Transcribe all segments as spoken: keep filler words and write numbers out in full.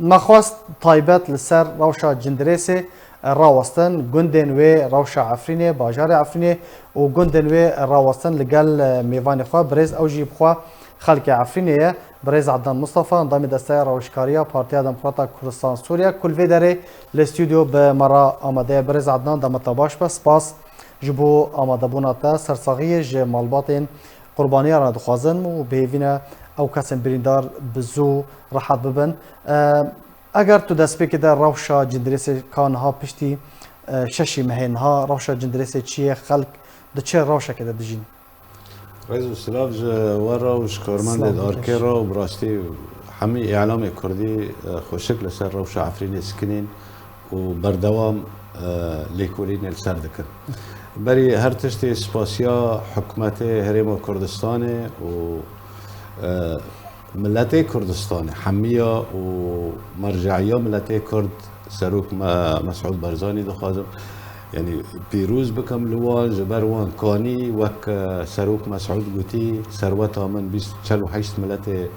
Me xwest taybet li ser rewşa Cindirêsê rawestin, gundên wê rewşa Efrînê, bajarê Efrînê û gundên wê rawestin li gel mêvanê xwe. Birêz ew jî bi xwe xelkê Efrînê ye. Birêz Ednan Mustafa, endamê Desteya Rewişkariya Partiya Demokrata Kurdistan Sûriye, ku li vê derê li stûdyo bi me re amade ye. Birêz Ednan, dema te baş be. Spas ji bo amadebûna te. Sersaxiyê ji malbatên qurbaniyan re dixwazin û bi hêvî ne ew kesên birîndar bi zû rehet bibin. E, eger tu destpêkê de rewşa Cindirêsê ka niha piştî, e, şeşî mehê niha rewşa Cindirêsê çi ye, xelk di çi rewşekê de dijîn? Rêz û silav ji we re û ji karmendê Silav Arkê re û bi rastî hemî îlamê kurdî, e, xweşik li ser rewşa Efrînê sikinîn û berdewam, e, lêkolînê li ser dikin. Berî her tiştê spasiya hikûmetê Herêma Kurdistanê û, e, miletê Kurdistanê hemiya û merce'iya miletê Kurd Serok Me-, Mesûd Barzanî dixwazim, yanî pîroz bikim li wan, ji ber wan kanî wek, e, Serok Mesûd gotî, serweta min bîst, çel û heşt miletê,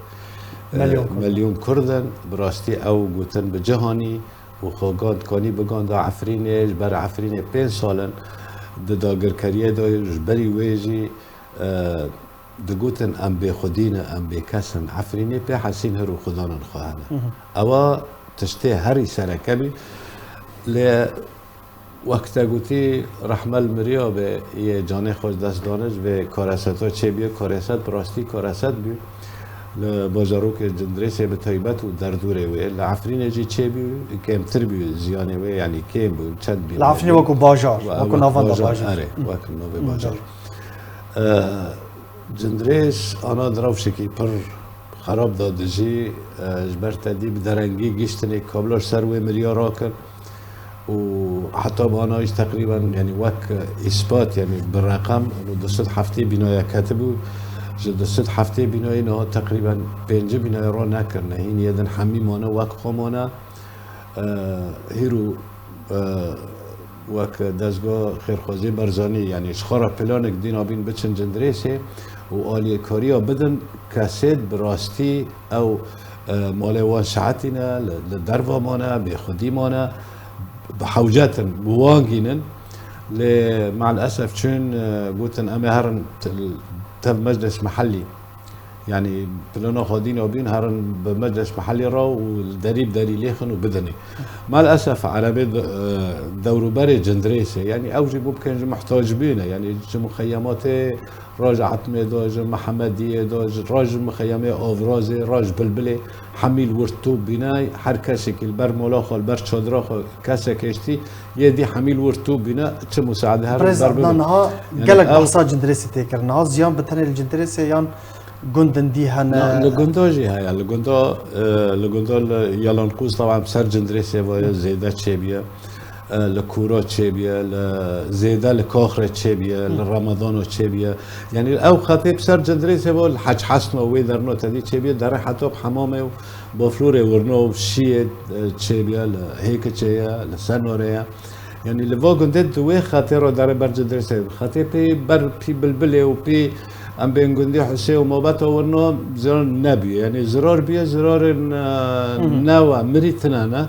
e, Milyon Kurd. Milyon Kurd in. Bi rastî ew gotin bi cih anî û xwe gand kanî biganda Efrînê, ji ber Efrînê pênc sal in di dagirkeriyê de, ji berî wê jî, e, digotin, em bêxwedî ne, em bêkes in. Efrînê pê hesîn hir û xudanan xwe hene. Mhm. Ewa tiştê herî sereke bî. Lê wek te gotî, rehme li miriya be, yê canê xwe ji dest dane, ji vê kareseta çêbûye, kareset bi rastî kareset bû. Li bajarokê Cindirêsê bi taybet û derdorê wê, li Efrînê jî çêbû, kêmtir bû ziyanê wê, yanî kêm bû, çend bî. Li Efrînê wekî bajar, wekî navenda bajar. Erê, wekî navê bajar. E, Cindirês ana di rewşekî pir xerab de dijî, e, ji ber te dî bi derengî giştinê kabloş ser wê miriya rakir û heta bi ana jî teqrîben, yanî wek îspat, yanî bi reqem, û du sed heftê bînaya ketibû, ji du sed heftê bînayê niha teqrîben pêncî bînaya ro nekirine, hîn yê din hemî mane wek xwe mane. E, hîro, e, wek dezga xêrxwazî Barzanî, yanî ji xwe re planek dîna bîn biçin Cindirêsê û alîkariya bidin kesêd bi rastî ew, e, malê wan şehetîne, li, li derva mane, bêxwedî mane, bi hewcet in, bi wan gînin. Lê me'lesef çûn, e, gotin, em ê herin te-, tev meclis mehellî. Yanî plana xwe dîna bîn herin bi meclis mehellî re û derî bi derî lêxin û bidinê. Mal esef erebê de-, e, dewrûberê Cindirêsê, yanî ew jî bû bikin ji muhtac bîne, yanî ji muxeyematê re ji Etmê de, ji Mihemediyê de, ji re ji muxeyemê Avrazê, re ji Bilbilê, hemî li wir top bîne, her kesekî li ber mola xwe, li ber çadira xwe kesek hêştî, yê dî hemî li wir top bîne, çi musaade herin ber bibin. Niha gelek behsa Cindirêsê tê kirin. Niha ziyan bi tenê li Cindirêsê yan gundin dî hene. Na, li gunda jî heye. Li gunda, e, li gunda li Yalanqûz, taban ser Cindirêsê ve zêde çêbûye. E, li Kûra çêbûye, li zêde li Kaxrê çêbûye, li Remedano çêbûye. Yanî ew xetê bi ser Cindirêsê ve li Hec Hesno wê derno tedî çêbûye, derê heta bi Hemamê û Baflorê Wirno û Şiyê, e, çêbûye, li Hêkiçê ye, li Senorê ye. Yanî li va gundê di wê xetê re dere ber Cindirêsê. Xetê pê ber pî Bilbilê û pî em bên gundê Husê û mabeta wirno zirar nebûye. Yanî zirar bûye, zirarên, e, newe, mirî tine ne.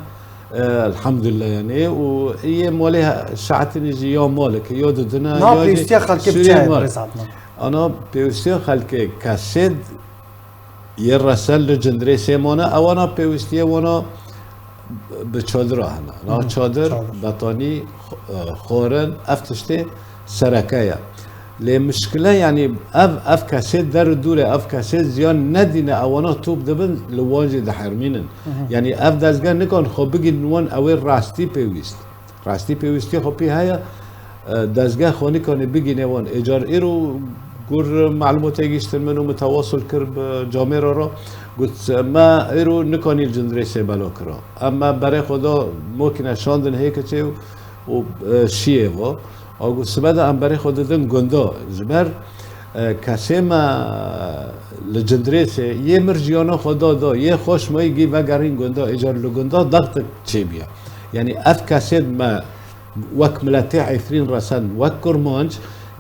E, elhamdulillah yanî. Û yê malê he-, şehetînî jî ya malek, ya didine, ya jî pêwîstiya xelkê bi çi ye, Birêz Adnan? Ana pêwîstiya xelkê kesê yê resen li Cindirêsê mane, ewana pêwîstiyê wana bi çadira hene. Na çadir, betanî, xo-, e, xwarin, ev tiştê sereke ye. Lê mişkile, yanî ev, ev kesê der û dûrê, ev kesê ziyan nedîne, ewana top dibin, li wan jî dihermînin. Yanî ev dezgeh nikan xwe bigînin wan, ew ê rastî pêwîst. Rastî pêwîstî xwe pê heye, e, dezgeh xwe nikane bigîne wan. Êcar îro gur malûmatê gihîştin min û min tewasul kir bi camêra re, got, me îro nikanî li Cindirêsê bela kira. Em me berê xwe da mokîne şandin Hêkiçê û, û, e, Şiyê ve. A got, sibe de em berê xwe didin gunda. Ji ber, e, kesê me li Cindirêsê yê mir jiyana xwe da da, yê xweş mayî gî vegerîn gunda, êcar li gunda dextik çêbûye. Yanî ev kesên me wek miletê Efrîn resen, wek kurmanc,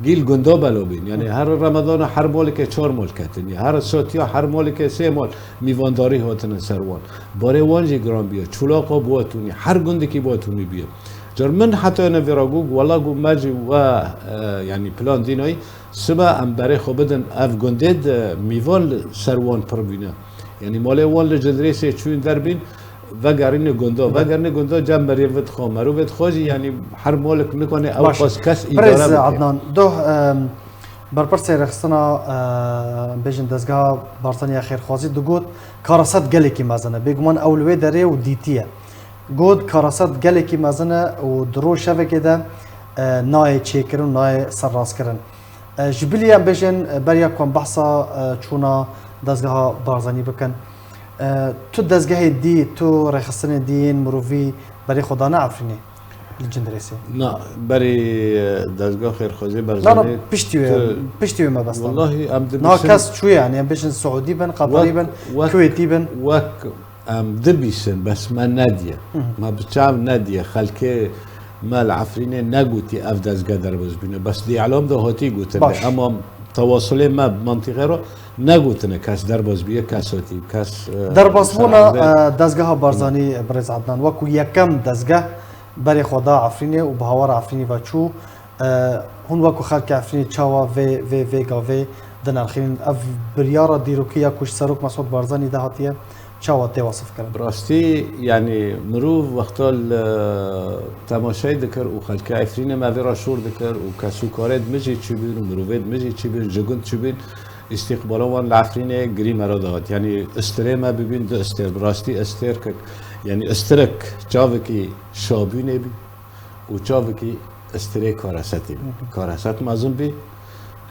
Gîl gunda belo bîn. Yani her Remedana her molike çar mol ketin. Ya her sotiya her molike sê mol mîvandarî hatine ser wan. Barê wan jî giran biye. Çulaqa bi we tûnî. Her gundikî bi we tûnî biye. Car min heta ne vêra got, wela got me jî we, e, yani plan dînayî. Sibe em berê xwe bidin ev gundê de mîvan li ser wan pir bîne. Yani malê wan li Cindirêsê çûyîn derbîn, vegerîne gunda. Be. Vegerîne gunda cem merivê dixwe, merivê dixwe jî yani her malik nikane ew Baş. Qas kes îdare Birêz bike. Adnan, doh, em, berpirsê rêxistina, em, bêjin dezgeha Barzanî ya xêrxwazî digot, karaset gelekî mezin e. Bêguman ew li wê derê û dîtiye. Got, karaset gelekî mezin e û di rojevekê de, e, nayê çêkirin û nayê serrastkirin. E, ji bilî em bêjin, e, beriya ku em behsa, e, çûna dezgeha Barzanî bikin. E, tu dezgehê dî, tu rêxistinê dî yên mirovî berê xwe dane Efrînê li Cindirêsê? Na, berî, e, dezgah xêrxwazê Na, na, Barzanî piştî wê, tu piştî wê me besta. Wallahî em dibîsin Na kes çûye, yani em bêjin Siûdî bin, Qeterî bin, wek, Kuwêtî bin. Wek em dibîsin, bes me nediye. Hı hı. Me bi çav nediye. Xelkê me li Efrînê negotî ev dezge derbas bîne. Bes di îlam de hatî gotin. Baş. Ema tewasulê me bi mantîqê re negotine kes derbas biye, kes hatî, kes, e, Derbasbûna, ser erdê. E, dezgeha Barzanî, Birêz Adnan, wekû yekem dezgeh berê xwe da Efrînê û bi hawara Efrînê ve çû. E, hûn wekû xelkê Efrînê çawa vê, vê, vê gavê dinirxînin? Ev biryara dîrokî ya ku ji Serok Mesûd Barzanî de hatiye, çawa tê wasifkirin? Bi rastî, yanî mirov wexta li temaşeyê dikir û xelkê Efrînê me vê re şûr dikir û kesûkarê di min jî çûbûn û mirovê di min jî çûbûn, ji gund çûbûn, îstîqbala wan li Efrînê girî me re dihat. Yanî istirê me bibîn du istêr. Bi rastî istirkek, yanî istirek çavekî şabûnê bî û çavekî istirê karasetê bî. Hı hı. Karaset mezin bî,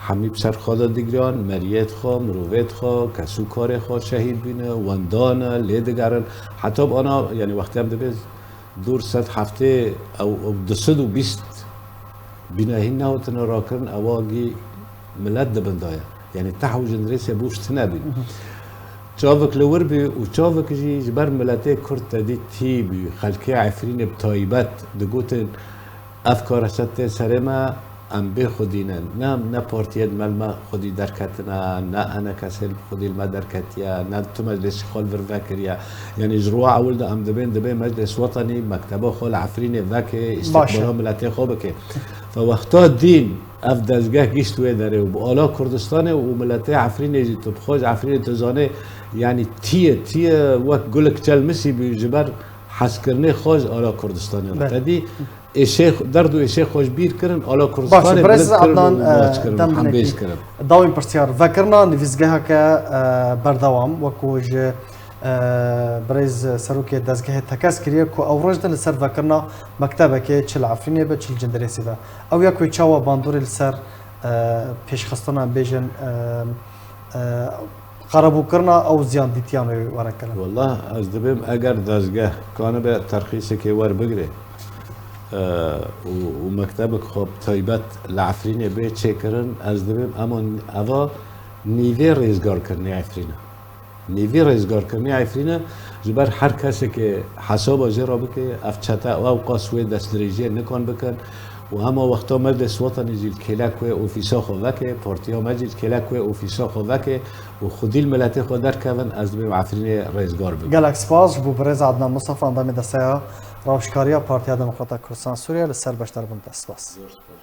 hemî bi ser xwe de digiriyan, meriyê xwe, mirovê xwe, kesûkarê xwe şehîd bîne, wendane, lê digerin. Heta bi ana, yanî wextê em dibê dûr sed heftê ew, ew du sed û bîst bînahîn nehotine rakirin, ewa gî milet di bin de ye. Yanî teh û Cindirêsê bûş tine bî. Mhm. Çavik li wir bî û çavik jî ji ber miletê Kurd tedî tî bî. Xelkê Efrînê bi taybet digotin, ev kareset tê serê me, em bê xwedî ne. Ne, ne partiyê di me li me xwedî derketine, ne enekesê li xwedî li me derketiye, ne tu meclêsî xwe li vir vekiriye. Yanî ji roja ewil de em dibên, dibê Meclês Wetenî mekteba xwe li Efrînê veke, Baş e. îstîqbala miletê xwe bike. Fe wexta dîn ev dezgeh gişt wê derê û bi ala Kurdistanê û miletê Efrînê jî tu bi xwe ji Efrînê tu zanê, yanî tiye, tiye wek gulik çelmisî bû ji ber hezkirinê xwe ji ala Kurdistanê re. Belê. Te dî êşê, derd û êşê xwe ji bîr kirin, ala Baş e, Kurdistanê Birêz bilind kirin Adnan, û e, maç kirin û dem hembêj binekî kirin. Dawîn pirsyar. Vekirina nivîsgeheke, e, berdewam, wekû ji, e, birêz serokê dezgehê tekez kiriye ku ew roj de li ser vekirina mektebekê çi li Efrînê be, çi li Cindirêsê be. Ew ya ku çawa bandorê li ser, e, pêşxistina, em bêjin, e, e, qerebûkirina ew ziyandîtiyan wê were kirin? Wallah, ez dibêm eger dezgeh kanibe terxîsekê werbigire, e, û, û mektebek xwe bi taybet li Efrînê bê çêkirin, ez dibêm ema eva nîvê rêzgarkirinê Efrîn e. Nîvî rêzgarkirinê Efrîn e, ji ber her kesekê hesaba jê re bike, ev çete û ew qas wê destdirêjiyê nikan bikin û hema wexta Meclês Wetenî jî li kêlek wê ofîsa xwe veke, partiya me jî li kêlek wê ofîsa xwe veke û xwedî li miletê xwe derkevin, ez dibêm Efrînê rêzgar bibe. Gelek spas ji bo birêz Adnan Mustafa, endamê desteya rawişkariya Partiya Demokrata Kurdistan Sûriye li ser beşdarbûn te. Spas. Zor spas.